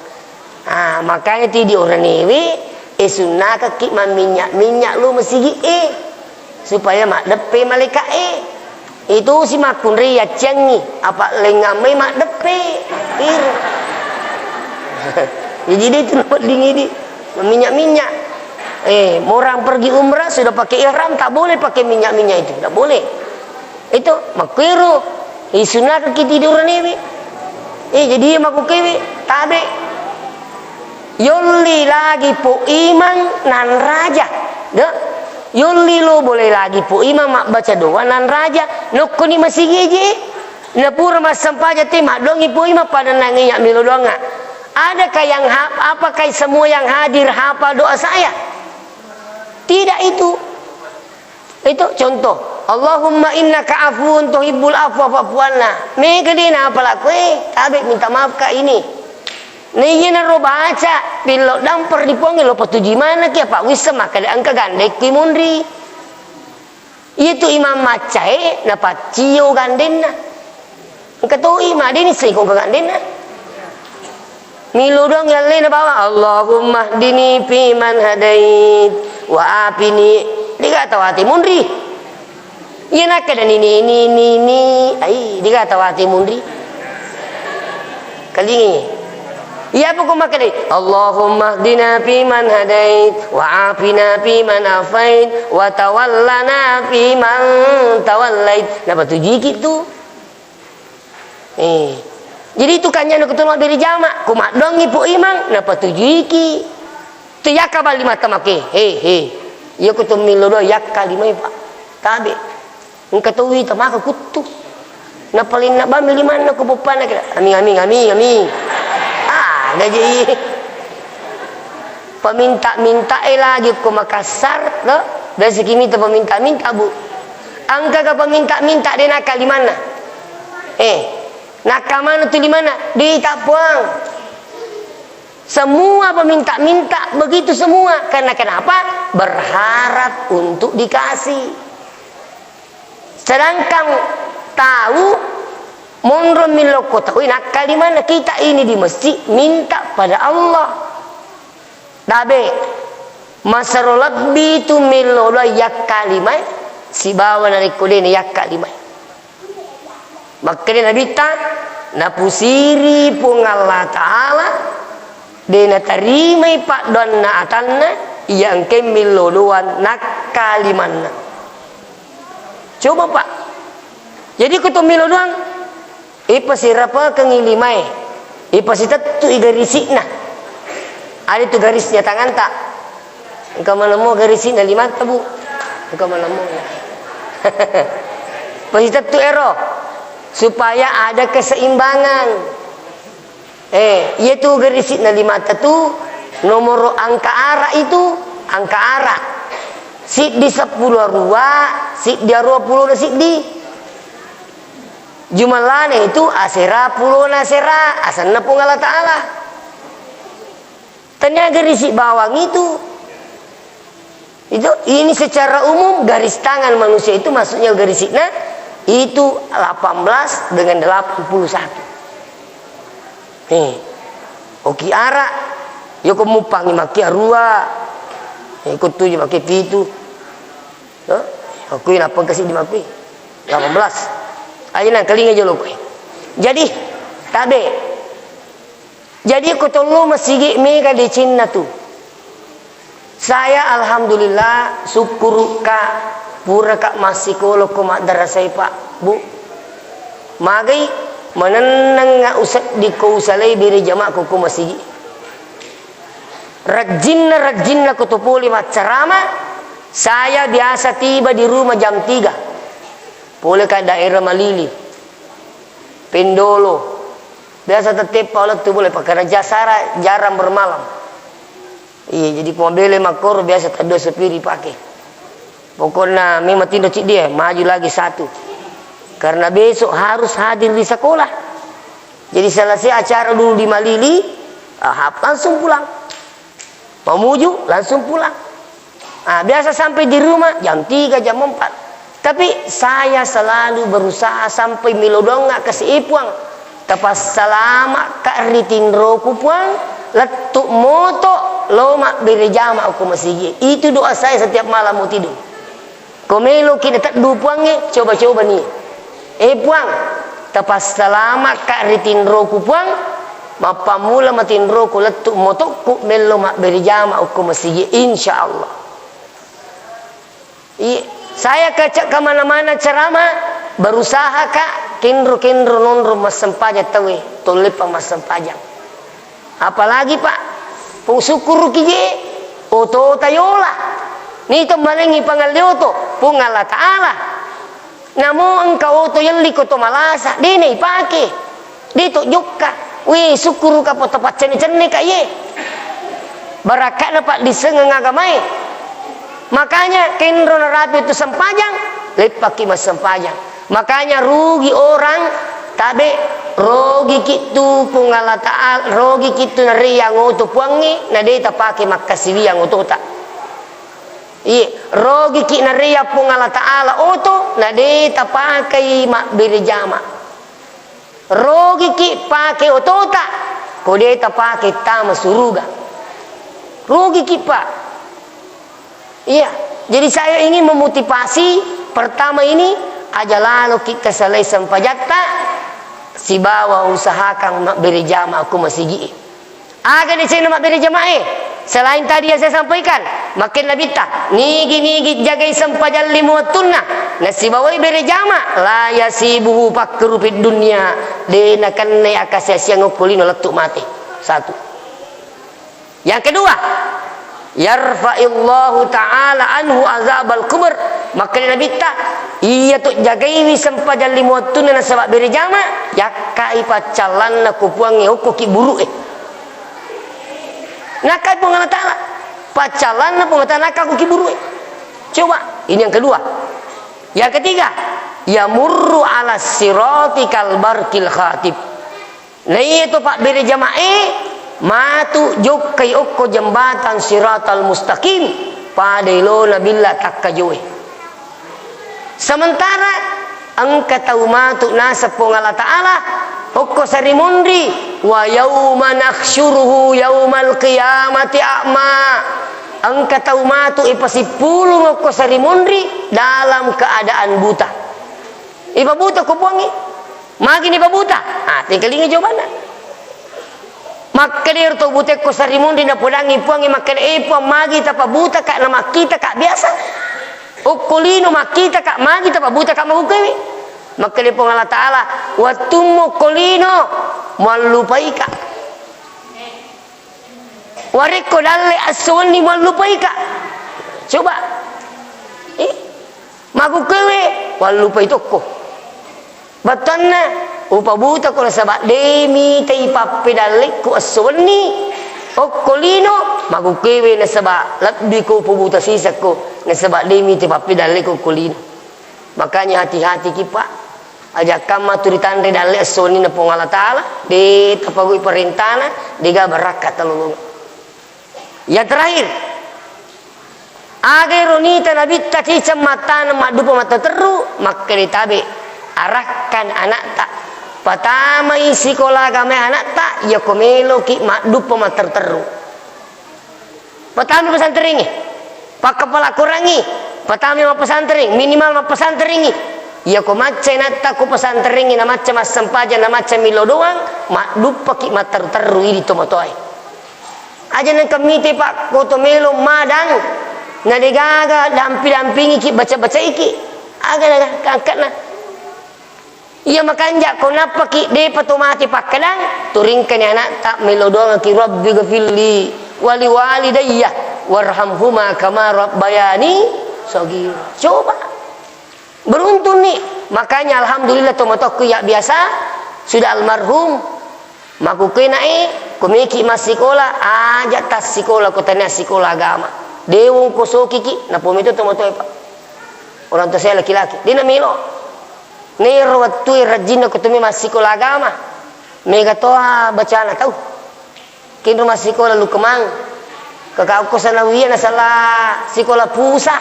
Ah, makanya ti di oranewe, e sunnakekki mamminnya-minnya lo masigi e, supaya maddeppe malaika'e. Itu si makkunrai yacciangngi, apa lengngang mai maddeppe. Iro. Jadi dia itu wedding idi mamminnya-minnya. Eh, orang pergi umrah sudah pakai ihram, tak boleh pakai minyak-minyak itu, tak boleh. Itu makkuiro, isunnakekki ti di oranewe. Eh, jadi iya makkukewe, tabe. Yolli lagi po imang nanraja. De. Yolli lo boleh lagi po imang mabbaca doa nanraja. Nokkoni masigi je. Napura massempajang te maddoangi po imang pada nangiya melo doangnga. Adakah yang ha-, apakah semua yang hadir hafal doa saya? Tidak itu. Itu contoh, "Allahumma innaka afuwun tuhibbul afwa fa'fu anna." Mega de napala koe, tabe minta maaf ka ini. Na iyanaro baca, pillau dampar di Puangnge lo patujui manekki, apa wisseng makkeda engka gandekki munri. Iyatu imang maccae napaccio gandenna. Engka toi madeni seko engka gandenna. Milo doang yallena bawang, "Allahumma hdini fi man hadait, wa afini." Dega tawate munri. Iya nakkeda ni, ni, ni, ni, ni. Ai, dega tawate munri. Kalingi. Iya apa ko makkeda, "Allahumma hdina fi man hadait, wa afina fi man afait, wa tawallana fi man tawallait." Napatujuiki tu. Eh. Jadi itu kanyana kutu mabbere jama, ku maddoangngi po imang, napatujuiki. Tu yakka bali mata make, he, he. Iya kutu millo doa, yakka limai, Pak. Tabe. Engka towi tamaka kuttu. Napalinna bami limanna ku poppanna kira. Amin, amin, amin, amin. Ah, gaji. Paminta-minta e lagi ko Makassar, no? Biasa ki minta paminta-minta, Bu. Engka ga paminta-minta de nakka limanna. Eh, nakka mana tu limanna? Dita Puang. Semua peminta-minta begitu semua. Karena kenapa? Berharap untuk dikasih. Sedangkan tau monro millau ko tau nakka limanna, kita ini di masjid minta pada Allah. Tabe, masero lebbi tu millau doa yakka limae sibawa narekko de na yakka limae. Makkeda Nabitta, napusiri Puang Allah Ta'ala, de natarimai paddoanna atanna, iya engkae millau doang nakka limanna. Coba, Pak. Jadi, ko to millau doang, ipasirapakengngi limae, ipasitettu'i garisi'na. Ada tu garisnya tanganta. Engka maneng mua garisi'na limatta, Bu? Engka maneng mua. Pasitettu ero, supaya ada keseimbangan. Eh, iya tu garisi'na limatta tu nomoro angka ara itu, angka ara. Siddi seppulo arua, siddi arua pulo na siddi. Jumellana itu asera, pulona asera, asenna Puang Allah Ta'ala. Tania garisi bawang itu. Itu, ini secara umum garis tangan manusia itu, maksudnya garisikna itu delapan belas dengan delapan puluh satu. Nih, oki ara, yoko mupangi maki arua, iko tuju maki pitu. Hah? Aku ini apa kasih di maki? Delapan belas. Ayo nang kelinga jolo kowe. Jadi, tabe. Jadi, ko tollo masigi mega decenna tu. Saya alhamdulillah, sukkurukka, puraka massikolo ko maddarasai, Pak, Bu. Magai manennengnga usedding ko usalai bere jama ko, ko masigi. Rajinna, rajinna ko to pole maccarama, saya biasa tiba di rumah jam tiga. Pole ka daerah Malili, Pendolo. Biasa tetteppa lettu pole, pakaraja sara jarang bermalam. Iya, jadi ko mabele makkoro biasa taddo supiri pake. Pokokna memang tinro ciddi e, maju lagi satu. Karena besok harus hadir di sekolah. Jadi selesai acara dulu di Malili, ah, hap-, langsung pulang. Mamuju, langsung pulang. Ah, biasa sampai di rumah jam tiga, jam empat. Tapi saya selalu berusaha sampai melo doangnga kasi, "Eh, Puang, tapassalama ka ri tinroku, Puang, lettu moto lo mabbere jama ko masigi." Itu doa saya setiap malam mau tidur. Ko meloki nateddu Puangnge, coba-coba ni. "Eh, Puang, tapassalama ka ri tinroku, Puang, mappammula matinroku lettu motokku mello mabbere jama okko masigi, insya Allah." Iya, saya ke, kemana-mana ceramah, berusaha ka kenro-kenro nonro massempajang tauwe, tolleppa massempajang. Apalagi, Pak, pung sukkuruki je, otota yola. Nito malengi pangalle oto, Puang Allah Ta'ala. Namo engka oto yelli ko to malasa, dena ipake. De to jokka. Wi, sukkuruka poto paccenne-cenne ka ye. Barakka'na paddissengeng agamae. Makanya kenro narapi tu sempajang, leppaki massempajang. Makanya rugi orang tabe, rogiki tu Puang Allah Ta'ala, rogiki tu nareya ngoto Puangnge, na de tapake makkasiwiang otota. Iye, rogiki nareya Puang Allah Ta'ala oto, na de tapakai mabbere jama. Rogiki pake otota, ko de tapake tama suruga. Rogiki, Pak. Iya, jadi saya ingin memotivasi, pertama ini, aja laloki kesalai sempajatta, sibawa usahakan mabbere jama ko masigi. Aga decenna mabbere jamae? Selain tadi yang saya sampaikan, makkeda Nabitta, nigi-nigi jagai sempajang lima wettunna, nasibawai bere jama, la yasibuhu fakru fid dunya, de nakennai akasiasiang okko lino lettu mate. Satu. Yang kedua, yarfa'illahu ta'ala anhu azabal kubur. Makkeda Nabitta, iya tu jagaiwi sempajang lima wettunna nasaba bere jama, yakkai paccallanna ku Puangnge okko kiburu'e. Nakkai Puang Allah Ta'ala. Paccallanna Puang Allah Ta'ala nakka ku kiburu'e. Coba, ini yang kedua. Yang ketiga, yamurru ala sirati kal barqil khatib. Naiya to pabbere jamae matu jokkai okko jembatan siratal mustaqim, pada elona billa takkajoe. Sementara engka tau matu naseng Puang Allah Ta'ala okko sarimunri, wa yauma nahsyuruhu yaumal qiyamati a'ma. Engka tau matu ipasippulung okko sarimunri dalam keadaan buta. Ipabuta ko Puangnge. Magi nipabuta? Ah, tengkalinga jawabanna. Makkeda ero tau buta ko sarimunri napodangngi Puangnge makkeda, "Eh, Puang, magi tapabutaka na makkitaka biasa? Okko lino makkitaka, magi tapabutaka makkukewe?" Makkeda Puang Allah Ta'ala, "Wettummu okko lino, muallupaika." Warekko dalle esso wenni muallupaika. Coba. Eh? Makkukewe, wallupai tokko. Bettuanna, upabutako nasaba de mitai pappedallekku esso wenni, okko lino, makkukewe nasaba lebbiko upabuta sisakko, nasaba de mitai pappedallekku okko lino. Makanya hati-hati ki, Pak. Aja kamma tu ritanre dalle essoni na Puang Allah Ta'ala, de tapagui parentana, dega barakka talolong. Yang terakhir, aga ero nita nabitta ciceng mattana maddupa matterru, makkeda tabe, arahkan anakta, patamai sikola agama anakta, yako meloki maddupa matterru-terru. Patami pesantrengnge, pakkapala Korangngi, patami mappesantreng, minimal mappesantreng. Iyako macca natta ku pesantrengnge, na macca massempajang, na macca millo doang, madduppaki matterru-terru idi tomatoae. Aja nengka mite, Pak, ko to melo madang, na degaga dampi-dampingiki, baca-bacaiki. Aga na angkatna. Iya makanja ko nappaki depa to mate pakkadang, turingkani anakta melo doangki, "Rabbi ghafirli wali walidayya warhamhuma kama rabbayani shaghira." Coba. Beruntung ni. Makanya alhamdulillah tomatoakku ya biasa sudah almarhum. Makkukkuena e, ko meki massikola, aja tassikola ko tania sikola agama. De wong ko sokiki, napomi to tomatoa, Pak. Orang tua saya laki-laki, de namelo. Nero wettue rajinna ko tumi massikola agama. Mega toa bacana tau. Kenro massikola Lukemang. Kakakku sanawiyah nasala sikola pusat.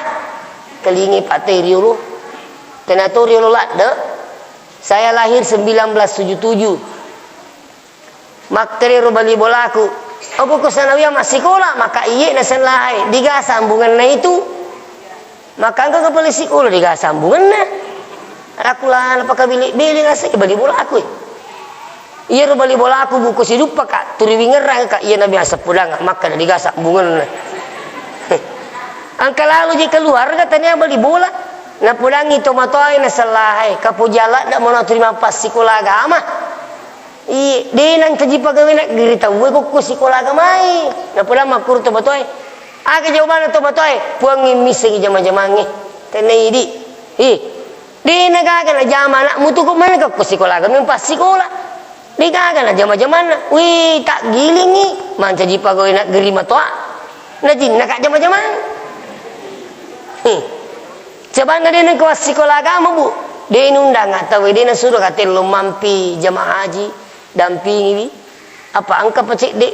Kelingi Pak te riolo. Tena to riolo ladde. Saya lahir sembilan belas tujuh tujuh. Makkedaro bali bolaku, "Ogo ko sanawiyah massikola?" Maka iye nasellahai, diga sambungenna itu. Maka engka kepala sikola diga sambungenna. Aku la napakabili-bili ngaseng bali bolaku. Iyaro bali bolaku buku siduppaka, turiwingerrangka, iya nabi aseppulang, makkeda diga sambungenna. Engka lalo je keluarga tania bali bola. Napudangi tomatoae nasellahai, kapoji aladda mona tuli mappasikola agama. Iye, de nancaji pagawe naggeri tauwe kokko sikola agamai. Napoda makkuro tomatoae. Aga jawabanna tomatoae? Puangnge missengi jama-jamangnge. Tenne idi. Ih. De nagaga najama anakmu tu ko mana kokko sikola agama, passikola. De gaga najama-jamanna. Wi, taggilingi mancaji pagawe naggeri matoa. Najinna ka jama-jamang. Ih. Sebanna de nengka massikola agama, Bu. De nundang tauwe, de nasuro ka tello mampi jamaah haji, dampingiwi. Apa engka pa cedde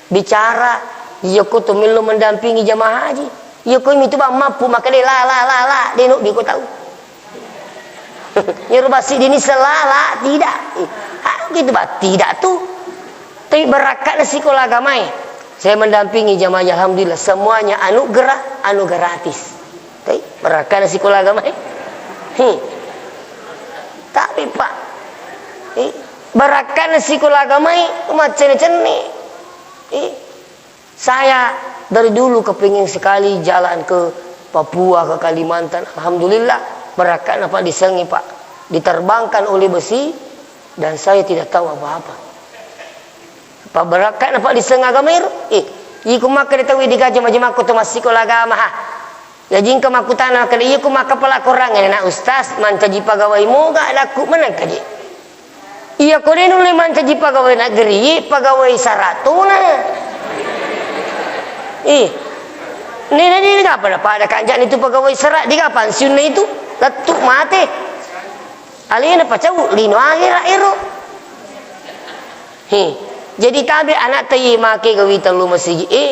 bicara, iya ko to mello mendampingi jamaah haji. Iya ko mitu bang mappu maka de la, la, la, la, de no biko tau. Iyaro bassi dini sela, la, tidak. Eh, ah, gitu, Pak, tidak tuh. Tapi barakkana sikola agamae. Saya mendampingi jamaah, alhamdulillah, semuanya anugerah, anu gratis. Tapi barakkana sikola agamae. Hmm. Tapi, Pak, eh, barakkana sikola agamae, macenne-cenne. Eh, saya dari dulu kepingin sekali jalan ke Papua, ke Kalimantan. Alhamdulillah, barakkana, Pak, disengi, Pak. Diterbangkan oleh besi, dan saya tidak tahu apa-apa. Apa barakkana, Pak, diseng agama ero? Eh, iko makkeda tau digaja majemako to massikola agama, ha. Jaji engka makkutana makkeda, "Iya ko makkapala Korang?" Ena, "Ustaz, mancaji pagawai moga adakku menang kaji." Iya ko de nulle mancaji pagawai negeri, pagawai saratona. Ih. Nena de gapa na pada kanjani tu pagawai sara, de gapa pensiunna itu? Lettu mate. Alena pacau lino akhirat ero. He, jadi tabe anakta ye make gawi tellu masigi e,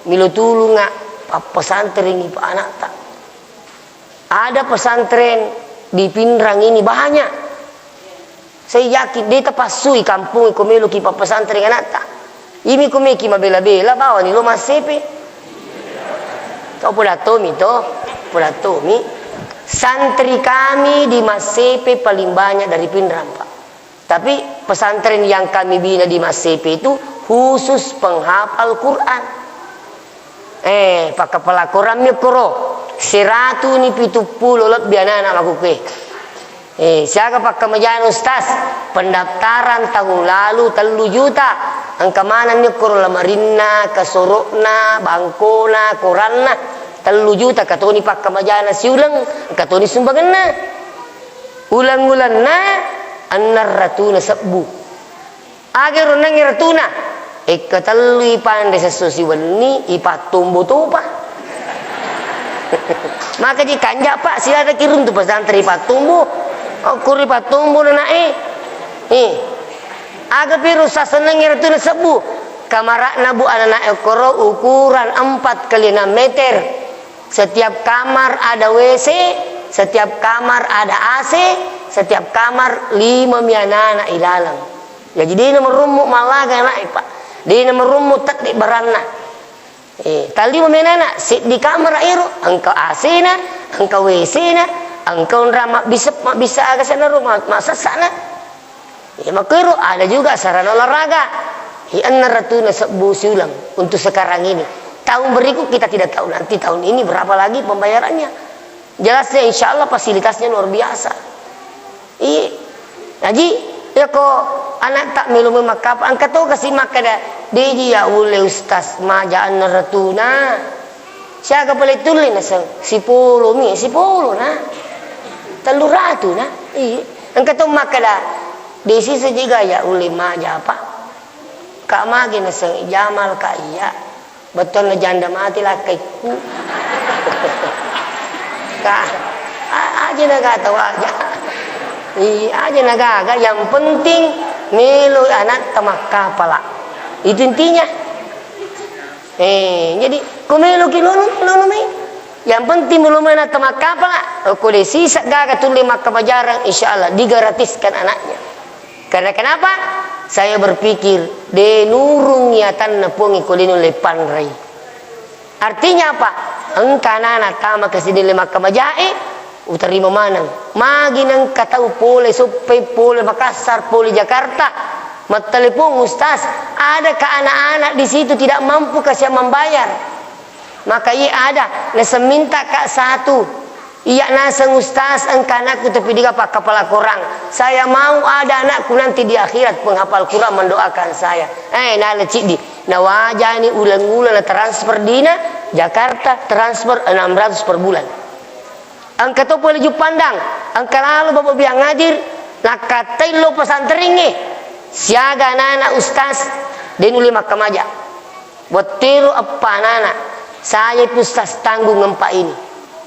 milo tulunga pappesantrengi pa anakta. Ada pesantren di Pinrang ini banyak. Saya yakin de tapassui kampung ko meloki pappesantren anakta. Imi ko meki mabela-bela bawani lo Massepe. Kau poda tomi to, poda tomi. Santri kami di Massepe paling banyak dari Pinrang, Pak. Tapi pesantren yang kami bina di Massepe itu khusus penghafal Quran. Eh, pakkapala Quran mi koro. Seratuni pitu pulo lebbi anak-anak makkukue. Eh, siaga pakkamajana Ustaz? Pendaftaran tahun lalu tellu juta. Engka manenni koro lamarinna, kasoro'na, bangkona, koranna. Tellu juta katoni pakkamajana siuleng, katoni sumbangenna. Uleng-ulenna enneng ratuna sebbu. Aga ero enneng ratuna? Ekka tellui panre sesso siwenni, ipattombo topa. Maka ji kanja, Pak, silaga kirung tu pesantren ipattombo. Okkuri pattumbu nanae. Eh. Aga piru saseneng ero tu nasebbu. Kamara'na bu anana'e okkoro ukuran empat kali enam meter. Setiap kamar ada W C, setiap kamar ada A C, setiap kamar lima mi anana ilaleng. Jadi dena merummu mallaga ana'e, Pak. Dena merummu tedde baranna. Eh, tallima menana, seddi kamara ero, engka A C-na, engka W C-na, engka onrang mabbissa, mabbissa aga sanaro, ma-, massessana. Eh, makkuero ada juga sarana olahraga. Eh, enneng ratuna sebbu siuleng untuk sekarang ini. Tahun berikut kita tidak tahu nanti tahun ini berapa lagi pembayarannya. Jelasnya, insya Allah, fasilitasnya luar biasa. Iya. Haji, iya ko anak tak melo mai makkapa, engka to kasi makkada, "Deji ya ulle Ustaz, maja anna ratuna." Siaga pale tulle naseng, "Sipolo mi, sipolo na. Tellu ratu na." Iya. Engka to makkada, "Desi sejiga ya ulle maja apa?" Kak magi naseng, "Jamal kak iya." Bettuanna janda mati lakkaikku. Ka, a-, aja nagaga tau aja. Iya, aja nagaga, yang penting melo anatta makkapala. Itu intinya. Eh, jadi ko meloki nono, nono mai. Yang penting melo mai anatta makkapala, ko de sisa gaga tulle makkamajarang, insya Allah digratiskan anaknya. Karena kenapa? Saya berpikir, de nurungi atanna Puang ko de nulle panrai. Artinya apa? Engka anana tama ke sidin le makkamajae, utarima maneng. Magi nengka tau pole Soppeng, pole Makassar, pole Jakarta, mattelepon, "Ustaz, adakah anak-anak di situ tidak mampu kasihan membayar?" Maka iya ada, naseng minta kak satu. Iya naseng, "Ustaz, engka anakku tapi diga pakkapala Quran. Saya mau ada anakku nanti di akhirat penghafal Quran mendoakan saya." Eh, nala ciddi. Nawajani uleng-uleng na transfer dina Jakarta, transfer enam ratus per bulan. Engka to pole Juppandang, engka lalo Bapak Biang Hadir, nakkattai lo pesantrengnge. Siaga anak-anak ustaz, de nulle makkamaja. Wettero eppa anana, saya itu ustaz tanggung empat ini.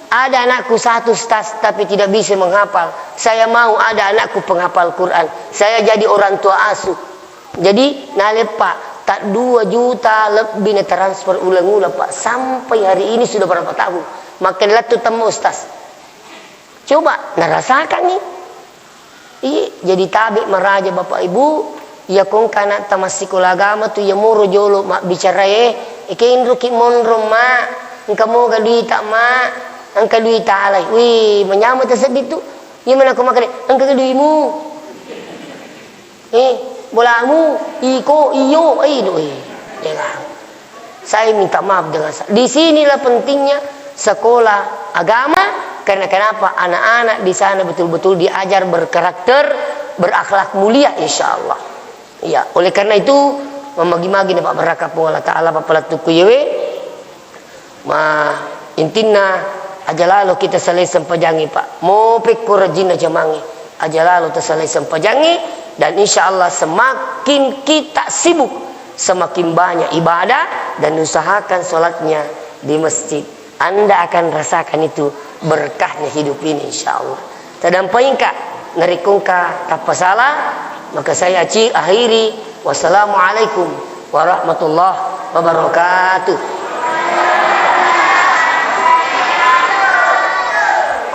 Ada anakku satu ustaz, tapi tidak bisa menghafal. Saya mau ada anakku penghafal Quran. Saya jadi orang tua asuh. Jadi, naleppa, tak dua juta lebbi na transfer uleng-uleng, Pak. Sampai hari ini sudah berapa tahun. Makkeda lettu temma ustaz. Coba, narasakangngi. Iya, jadi tabe maraja Bapak Ibu, iya ko engka anatta massikola agama tu, iya moro jolo mabbicarae, "Eh, kenroki monro, Mak, engka moga duita, Mak, engka duita alai." Wih, manyameng tasedding tu. Iya mana ko makkeda, "Engka duimu?" Eh, bolamu, iko, iyo, eh, do, eh. Jangan. Saya minta maaf dengan sa-, di sinilah pentingnya sekolah agama, karena kenapa? Anak-anak di sana betul-betul diajar berkarakter, berakhlak mulia, insya Allah. Iya, oleh karena itu, mamagi-magi na Pak, barakah Puang Allah Ta'ala, Pak, palettukku yewe. Ma, intinna, aja lalo kita salai sempajangnge, Pak. Mo pekko rajinna jamangnge, aja lalo tasalai sempajangnge, dan insya Allah semakin kita sibuk, semakin banyak ibadah, dan usahakan sholatnya di masjid. Anda akan rasakan itu berkahnya hidup ini, insya Allah. Tadampaingka, narekko engka tappasala, maka saya aci-, akhiri. Wassalamualaikum warahmatullahi wabarakatuh.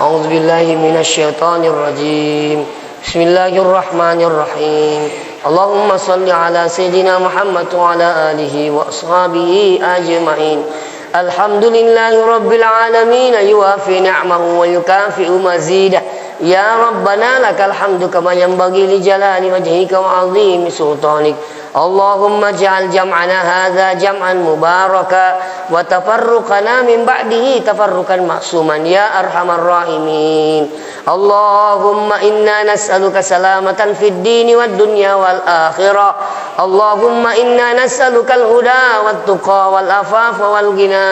A'udzubillahi minasyaitonirrajim. Bismillahirrahmanirrahim. Allahumma salli ala Sayyidina Muhammad wa ala alihi wa ashabihi ajma'in. Alhamdulillahi rabbil alamin, yuwafi ni'mahu wa yukafi'u mazidah. Ya Rabbana lakal hamdu kama yanbaghi li jalali wajhika wa azimi sultanik. Allahumma ij'al jam'ana hadza jam'an mubaraka wa tafarruqana min ba'dihi tafarruqan ma'suman ya arhamar rahimin. Allahumma inna nas'aluka salamatan fid dini wad dunya wal akhirah. Allahumma inna nas'alukal huda wat tuqa wal afafa wal ghina.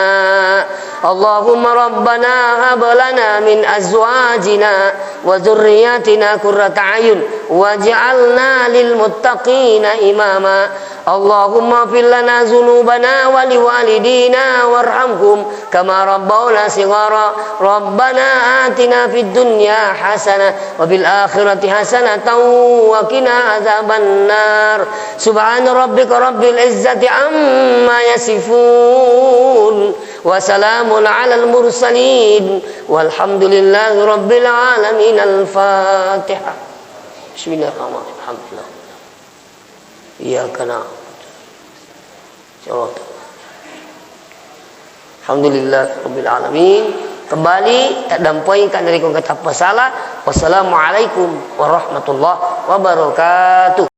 Allahumma rabbana hab lana min azwajina wa dzurriyyatina qurrata a'yun waj'alna lil muttaqina imama. اللهم اغفر لنا ذنوبنا ولوالدينا وارحمهم كما ربونا صغارا. ربنا آتنا في الدنيا حسنة وفي الآخرة حسنة وقنا عذاب النار. سبحان ربك رب العزة عما يصفون. وسلام على المرسلين. والحمد لله رب العالمين. الفاتحة. بسم الله الرحمن الرحيم. الحمد لله. إياك نعبد. صراط. الحمد لله رب العالمين. Kembali, taddampengika narekko engka tappa sala. Wassalamualaikum warahmatullahi wabarakatuh.